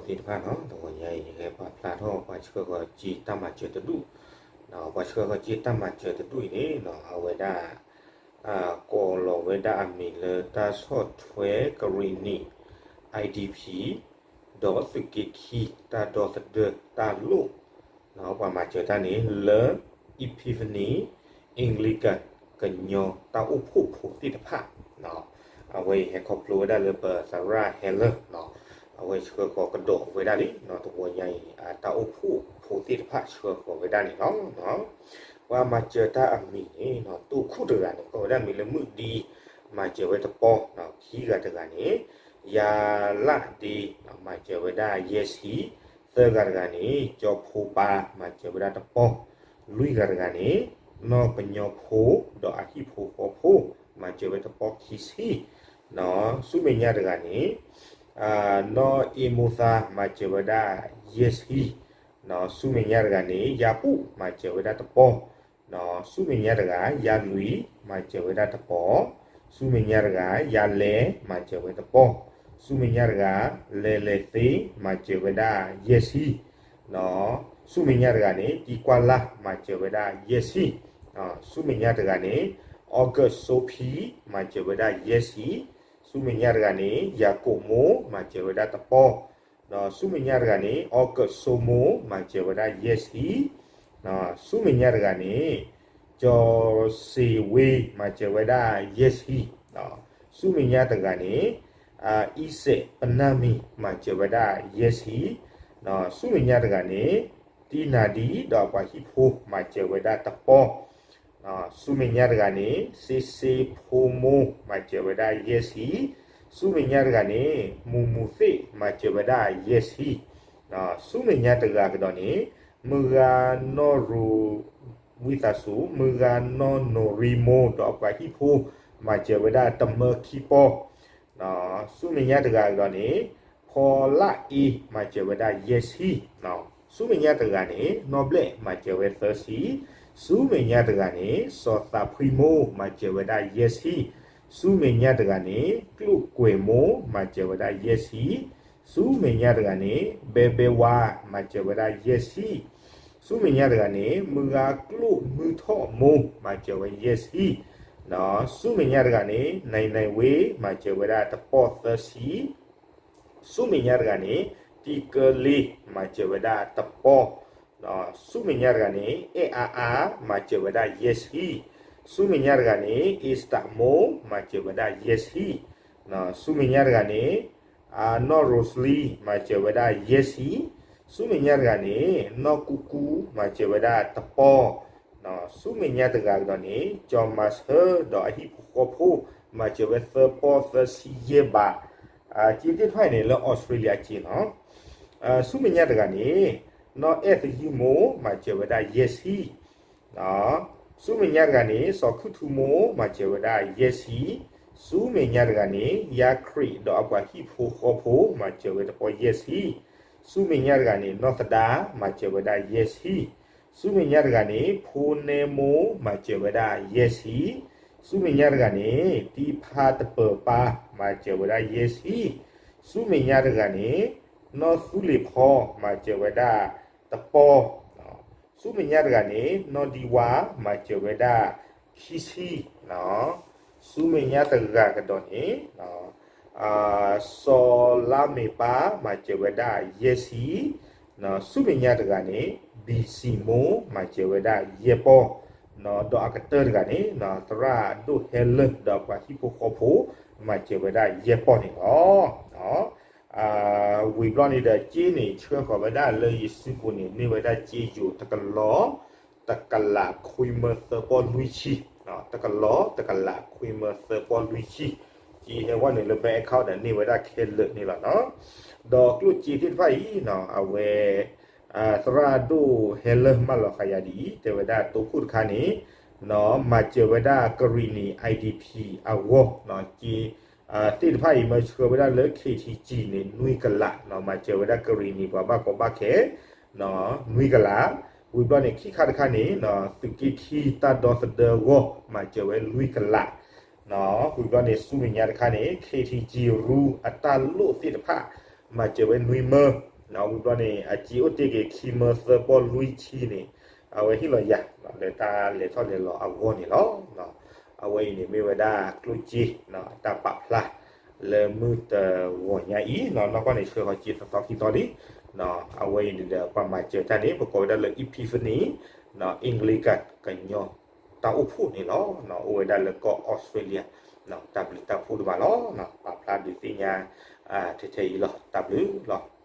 သ့ၣ်တဖၣ်နီၤ, တဂီၤညါအံၤ ယဟဲပာ်ဖျါထီၣ်ပှၤဆှၢဃီၤစ့တၢ်မၤစၢၤတဒူၣ်, ပှၤဆှၢဃီၤစ့တၢ်မၤစၢၤတဒူၣ်အံၤန့ၣ် အဝဲဒၣ် ကိးလီၤဝဲဒၣ်အမံၤလၢတၢ်ဆီၣ်ထွဲကရံၣ်နံၣ် IDP ဒီးသုးက့ခံ တၢ်ဒီသဒၢတၢ်လိၣ် ပှၤမၤစၢၤတၢ်န့ၣ် လၢ Epiphany Anglican ကညီတၢ်အိၣ်ဖှိၣ်ဖိသ့ၣ်တဖၣ်, အဝဲအံၤဟဲခီဖျိဝဲဒၣ်လၢပသရၣ်ဟဲလၢာ်, အဝဲဆှၢဃီၤကဒီးဝဲဒၣ်လံ, တဂီၤညါအံၤ တၢ်အိၣ်ဖှိၣ်ဖိသ့ၣ်တဖၣ်ဆှၢဃီၤဝဲဒၣ်န့ၣ်လီၤ. ပှၤမၤစၢၤတၢ်အမံၤန့ၣ် တိခိၣ်တဂၤန့ၣ် ကိးဝဲဒၣ်မံၤလၢမုၣ်ဒံ မၤစၢၤဝဲတပီၢ်, ခံဂၤတဂၤန့ၣ် ယၤလၣ်ဒ့ မၤစၢၤဝဲဒၣ်ယဲၢ်ဆံ, သၢဂၤတဂၤန့ၣ် ကၠီဖိပၤ မၤစၢၤဝဲဒၣ်တပီၢ်, လွံၢ်ဂၤတဂၤန့ၣ် နီၢ်ကညီဖိ ဒီးအဟံၣ်ဖိဃီဖိ မၤစၢၤဝဲတပီၢ်ခံဆံ, ဆူမဲာ်ညါတဂၤန့ၣ် နီၢ်အ့မိသါ မၤစၢၤဝဲဒၣ်ယဲၢ်ဆံ, ဆူမဲာ်ညါတဂၤန့ၣ် ယၤပူၣ် မၤစၢၤဝဲဒၣ်တပီၢ်, ဆူမဲာ်ညါတဂၤ ယၤလွံၢ် မၤစၢၤဝဲဒၣ်တပီၢ်, ဆူမဲာ်ညါတဂၤ ယၤလဲၤ မၤစၢၤဝဲတပီၢ်, ဆူမဲာ်ညါတဂၤ လဲၤလဲၤသ့ မၤစၢၤဝဲဒၣ်ယဲၢ်ဆံ, ဆူမဲာ်ညါတဂၤန့ၣ် တံၤကွၢ်လၢ် မၤစၢၤဝဲဒၣ်ယဲၢ်ဆံ, ဆူမဲာ်ညါတဂၤန့ၣ် အီကူးစိဖံ မၤစၢၤဝဲဒၣ်ယဲၢ်ဆံ, ဆူမဲာ်ညါတဂၤန့ၣ် ယၤကိာ်မိၢ် မၤစၢၤဝဲဒၣ်တပီၢ်, ဆူမဲာ်ညါတဂၤန့ၣ် အီကူးစိမိၢ် မၤစၢၤဝဲဒၣ်ယဲၢ်ဆံ, ဆူမဲာ်ညါတဂၤန့ၣ် ကၠီၤစ့ဝ့ မၤစၢၤဝဲဒၣ်ယဲၢ်ဆံ, ဆူမဲာ်ညါတဂၤန့ၣ် အံစဲးပနၢ်မံၤ မၤစၢၤဝဲဒၣ်ယဲၢ်ဆံ, ဆူမဲာ်ညါတဂၤန့ၣ် တံနၤဒံ ဒီးအပှၤဟံၣ်ဖိ မၤစၢၤဝဲဒၣ်တပီၢ်, ဆူမဲာ်ညါတဂၤန့ၣ် စ့စ့ဖိမိၢ် မၤစၢၤဝဲဒၣ်ယဲၢ်ဆံ, ဆူမဲာ်ညါတဂၤန့ၣ် မူၤမူၤသ့ၣ် မၤစၢၤဝဲဒၣ်ယဲၢ်ဆံ, ဆူမဲာ်ညါတဂၤကဒီးန့ၣ် မုၢ်ဂၤနီၢ်ရူၤ ဝံသးစူၤ မုၢ်ဂၤနီၢ်နိရံမိၢ် ဒီးအပှၤဟံၣ်ဖိ မၤစၢၤဝဲဒၣ်တမၢခံပီၢ်, ဆူမဲာ်ညါတဂၤကဒီးန့ၣ် ဖီလၢအ့ မၤစၢၤဝဲဒၣ်ယဲၢ်ဆံ, ဆူမဲာ်ညါတဂၤန့ၣ် နီၢ်ဘျဲၣ် မၤစၢၤဝဲသၢဆံ, ဆူမဲာ်ညါတဂၤန့ၣ် စီၤသးဖှံမိၢ် မၤစၢၤဝဲဒၣ်ယဲၢ်ဆံ, ဆူမဲာ်ညါတဂၤန့ၣ် ကျိၣ်ကွဲၤမိၢ် မၤစၢၤဝဲဒၣ်ယဲၢ်ဆံ, ဆူမဲာ်ညါတဂၤန့ၣ် ဘဲဘဲဝါ မၤစၢၤဝဲဒၣ်ယဲၢ်ဆံ, ဆူမဲာ်ညါတဂၤန့ၣ် မုၢ်ဂၤကျိၣ်မုၢ်ထီၣ်မိၢ် မၤစၢၤဝဲယဲၢ်ဆံ, ဆူမဲာ်ညါတဂၤန့ၣ် နံၤနံၤဝ့ မၤစၢၤဝဲဒၣ်တပီၢ်သၢဆံ, ဆူမဲာ်ညါတဂၤန့ၣ် တံကၢလ့ မၤစၢၤဝဲဒၣ်တပီၢ်, ဆူမဲာ်ညါတဂၤန့ၣ် အဲၣ်အါအါ မၤစၢၤဝဲဒၣ်ယဲၢ်ဆံ, ဆူမဲာ်ညါတဂၤန့ၣ် အ့စတၢ်မိၢ် မၤစၢၤဝဲဒၣ်ယဲၢ်ဆံ, ဆူမဲာ်ညါတဂၤန့ၣ် နီၢ်ရိးစလံ မၤစၢၤဝဲဒၣ်ယဲၢ်ဆံ, ဆူမဲာ်ညါတဂၤန့ၣ် နီၢ်ကူကူ မၤစၢၤဝဲဒၣ်တပီၢ်, ဆူမဲာ်ညါတဂၤကဒီးန့ၣ် ကၠီၤမၤဆၢ ဒီးအဟံၣ်ဖိဃီဖိ မၤစၢၤဝဲသၢပီၢ်သၢဆံယဲၢ်ဘး, စ့သ့ၣ်တဖၣ်အံၤန့ၣ် လၢအီစထြ့လယါစ့နီၤ, ဆူမဲာ်ညါတဂၤန့ၣ် နီၢ်အဲၣ်သယုၢ်မိၢ် မၤစၢၤဝဲဒၣ်ယဲၢ်ဆံ, ဆူမဲာ်ညါတဂၤန့ၣ် စီၤခုၣ်ထူမိၢ် မၤစၢၤဝဲဒၣ်ယဲၢ်ဆံ, ဆူမဲာ်ညါတဂၤန့ၣ် ယၤခရံာ်ဒီးအပှၤဟံၣ်ဖိဃီဖိ မၤစၢၤဝဲတပီၢ်ယဲၢ်ဆံ, ဆူမဲာ်ညါတဂၤန့ၣ် နီၢ်သဒါ မၤစၢၤဝဲဒၣ်ယဲၢ်ဆံ, ဆူမဲာ်ညါတဂၤန့ၣ် ဖိနဲမိၢ် မၤစၢၤဝဲဒၣ်ယဲၢ်ဆံ, ဆူမဲာ်ညါတဂၤန့ၣ် တံဖါတပၢၤပၢ် မၤစၢၤဝဲဒၣ်ယဲၢ်ဆံ, ဆူမဲာ်ညါတဂၤန့ၣ် နီၢ်သူလ့ၤဖီ မၤစၢၤဝဲဒၣ်တပီၢ်, ဆူမဲာ်ညါတဂၤန့ၣ် နီၢ်ဒံဝါ မၤစၢၤဝဲဒၣ်ခံဆံ, ဆူမဲာ်ညါတဂၤကဒီးန့ၣ် စီၤလါမ့ၤပၢ် မၤစၢၤဝဲဒၣ်ယဲၢ်ဆံ, ဆူမဲာ်ညါတဂၤန့ၣ် ဘံစံမိၢ် မၤစၢၤဝဲဒၣ်ယဲၢ်ပီၢ်, ဒီးအကတၢၢ်တဂၤန့ၣ် သရၣ်ဒိၣ်ဟဲလၢာ် ဒီးပှၤဟံၣ်ဖိဃီဖိ မၤစၢၤဝဲဒၣ်ယဲၢ်ပီၢ်န့ၣ်လီၤ. ဝံၤဘျီန့ၣ်ဒီး စ့န့ၣ် ဆှၢဃီၤဝဲဒၣ်လၢယစုပူၤန့ၣ် န့ၢ်ဝဲဒၣ်စ့ယိၤတကလီၤ တကလးခွံမၢသၢပီၢ်လွံၢ်ဆံ, တကလီၤ တကလးခွံမၢသၢပီၢ်လွံၢ်ဆံ, စ့ဟဲဝဲန့ၣ်လၢ bank account ဒီးန့ၢ်ဝဲဒၣ်ခဲလၢာ်န့ၣ်လီၤနီၤ. ဒီးကျိၣ်စ့သ့ၣ်တဖၣ်အံၤ အဝဲ သရၣ်ဒိၣ်ဟဲလၢာ်မၢလီၤဃာ်ယၤဒ်အံၤ တဲဝဲဒၣ်တိခိၣ်တခါန့ၣ် မၤစၢၤဝဲဒၣ်ကရံၣ်နံၣ် IDP အဂီၢ်, စ့သ့ၣ်တဖၣ်အံၤ မၢဆှၢဝဲဒၣ်လၢ KTG န့ၣ် နွံကလး, မၤစၢၤဝဲဒၣ်ကရံၣ်နံၣ်ပှၤဘၣ်ကီဘၣ်ခဲ နွံကလး, ဝံၤဘျီန့ၣ် ခံခါတခါန့ၣ် သုးက့ခံတၢ်ဒီသဒၢအဂီၢ် မၤစၢၤဝဲလွံၢ်ကလး, ဝံၤဘျီန့ၣ် ဆူမဲာ်ညါတခါန့ၣ် KTG ရူအတၢ်လိၣ်သ့ၣ်တဖၣ် မၤစၢၤဝဲနွံမၢ ဝံၤဘျီန့ၣ် အစ့အိၣ်တ့ၢ်က့ၤခံမၢသၢပီၢ်လွံၢ်ဆံန့ၣ် အဝဲဟ့ၣ်လီၤယၤ လၢတၢ်လဲၤထီၣ်လဲၤလီၤအဂီၢ်န့ၣ်လီၤ. အဝဲအံၤန့ၣ်မ့ၢ်ဝဲဒၣ်ကျိၣ်စ့ တၢ်ပာ်ဖျါ လၢမုၢ်တဂီၤညါအံၤ နီၢ်ကီၢ်န့ၣ် ဆှၢဃီၤစ့သီသီခံသီလံ. အဝဲအံၤန့ၣ်ဒီး ပှၤမၤစၢၤတၢ်န့ၣ် ပကိးဝဲဒၣ်လၢ Epiphany Anglican ကညီတၢ်အိၣ်ဖှိၣ်န့ၣ်လီၤ. အိၣ်ဝဲဒၣ်လၢကီၢ်အီစထြ့လယါ တၢ်ဘျုးတၢ်ဖှိၣ်တဖၣ်လီၤ. ပာ်ဖျါဒုးသ့ၣ်ညါ ထဲထဲအံၤလီၤ. တၢ်ဘျုးလီၤ.